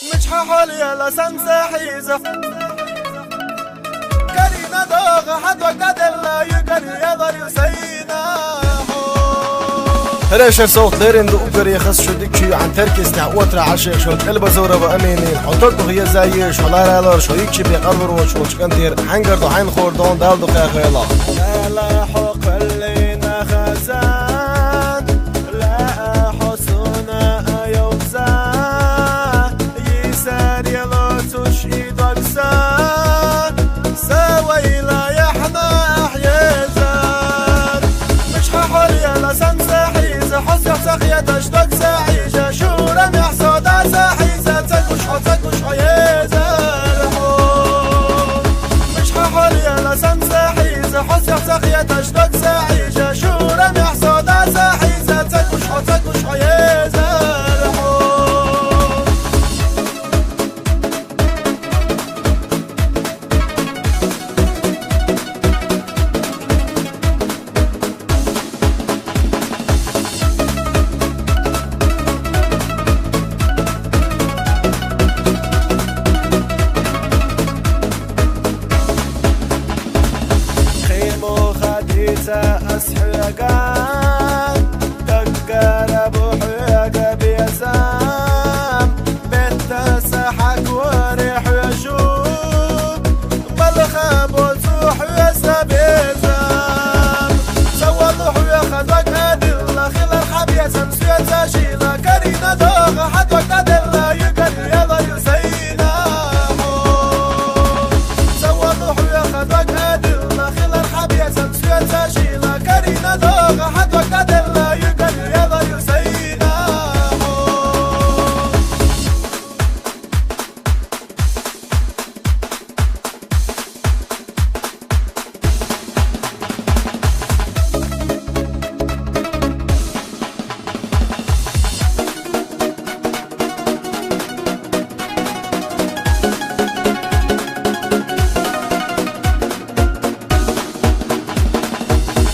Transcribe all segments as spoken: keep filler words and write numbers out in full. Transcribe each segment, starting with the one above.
Мичхьа хьол яла сан ца хьийза. Карина догӀа хьадваг дӀаделла, югар яла Юсайна. Хьерашар согӀт лерин ду угар яхас шу дик чу юан теркистехь отра Ӏаших шо кӀелбазурава амини. Хьо тог ду хьеза еш, хьо ларалар шо йик чи бекъар вур воч воч кӀантер. Хьангар ду хьайн хор дон дал ду кхехвела. Ла ла хьо кхаллина хазан. Ла хьо суна айовза, йисар ялоцуш идвагза, са вайла яхьна ахьезар. Мичхьа хьол яла сан ца хьийза, хьо сехь ца хьеташ дог ца хьийжа, шура мяхь сода ца хьийза, ца гуш хьо, ца гуш хьо езар хьо. Мичхьа хьол яла сан ца хьийза, хьо сехь ца хьеташ дог ца хьийжа, шура мяхь сода ца хьийза, ца гуш хьо, ца гуш хьо езар хьо. Химу хадица ас хьоьга, даггара бу хьоьга безам, бетта са хьакваре хьоьжу, балха боцу хьоьса безам. Ца валу хьоьха дог адилла, хилар хьабезам, соьца шила, карина догӀа хьадваг дӀаделла, югар яла Юсайна. Ца валу хьоьха дог адилла, хилар хьабезам, соьца шила, карина догӀа хьадваг дӀаделла, югар яла Юсайна.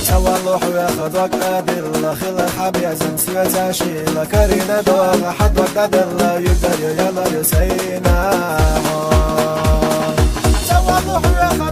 Ца валу хьоьха дог адилла, хилар хьабезам, соьца шила, карина догӀа хьадваг дӀаделла, югар яла Юсайна. Ца валу хьоьха